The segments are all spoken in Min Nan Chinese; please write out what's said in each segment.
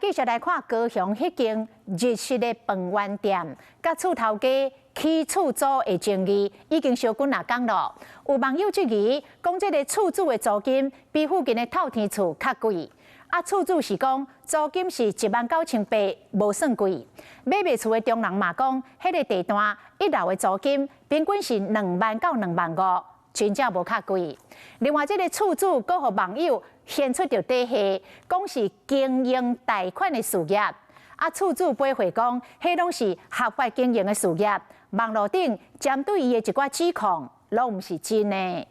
繼續來看高雄彼間日式的飯圓店，佮厝頭家起厝租的爭議已經燒幾若工囉。有網友質疑，講這个厝主的租金比附近的透天厝較貴。啊，厝主是講租金是19,800，無算貴。買賣厝的中人嘛講，彼个地段一樓的租金平均是2萬到2萬5，真正無較貴。另外，這个厝主閣予網友掀出著底細，講是經營貸款的事業。啊，厝主駁回講，彼攏是合法經營的事業。網路頂針對伊的一寡指控，攏毋是真的。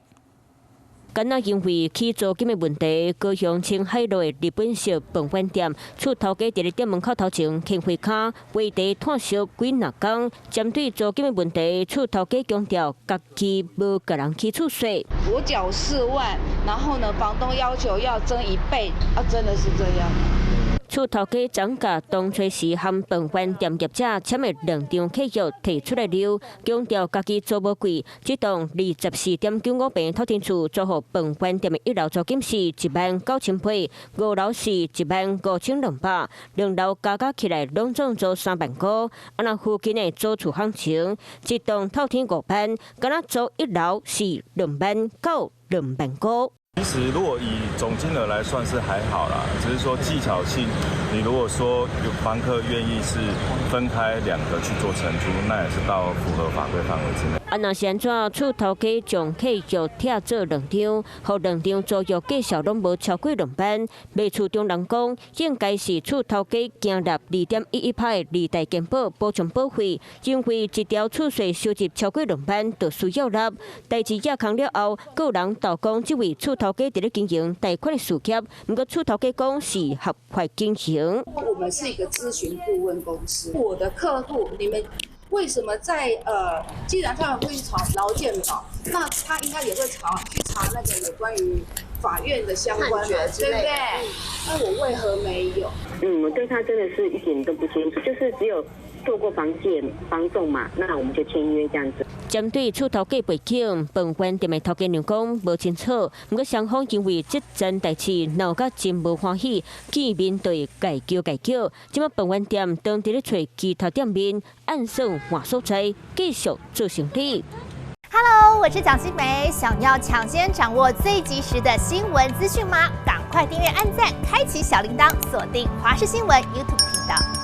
敢若因為起租金的問題，高雄清海路的日本式飯圓店，厝頭家佇咧店門口頭前牽火跤，話題湠燒幾若工。針對租金的問題，厝頭家強調，家己無共人起厝稅。我繳4萬，然後呢，房東要求要增一倍，啊，真的是這樣。厝頭家漲價，當初時和飯圓店業者簽的兩張契約提出來溜，強調家己租無貴。這棟24.95坪透天厝租予飯圓店的一樓租金是19,800，五樓是15,200，兩樓加加起來攏總租3萬塊。啊，若附近的租厝行情，一棟透天5萬，敢若租一樓是2萬到2萬五。其實如果以總金額來算是還好啦，只是說技巧性，你如果說有房客願意是分開兩個去做承租，那也是到符合法規範圍之內。啊，若是按怎厝頭家將契約拆做兩張，予兩張租約價數攏無超過2萬。賣厝中人講，應該是厝頭家驚納2.11%的二代健保補充保費，因為一條厝稅收入超過兩萬，就需要納。代誌也空了後，閣有人投講這位厝頭家佇咧經營貸款的事業，毋過厝頭家講是合法經營。我們是一個諮詢顧問公司，我的客戶，你們為什麼在既然他們會去查勞健保，那他應該也會查去查那個有關於法院的相關，對不對？那我為何沒有？嗯，我對他真的是一點都不清楚，就是只有做過房介、房仲嘛，那我們就簽約這樣子。針對厝頭家背景，飯圓店的頭家娘講無清楚，毋過雙方因為這件代誌鬧甲真無歡喜，見面就會共叫共叫。這擺飯圓店當佇咧揣其他店面，按算換所在，繼續做生意。 Hello，我是蔣新梅，想要搶先掌握最及時的新聞資訊嗎？趕快訂閱、按讚、開啟小鈴鐺，鎖定華視新聞 YouTube 頻道。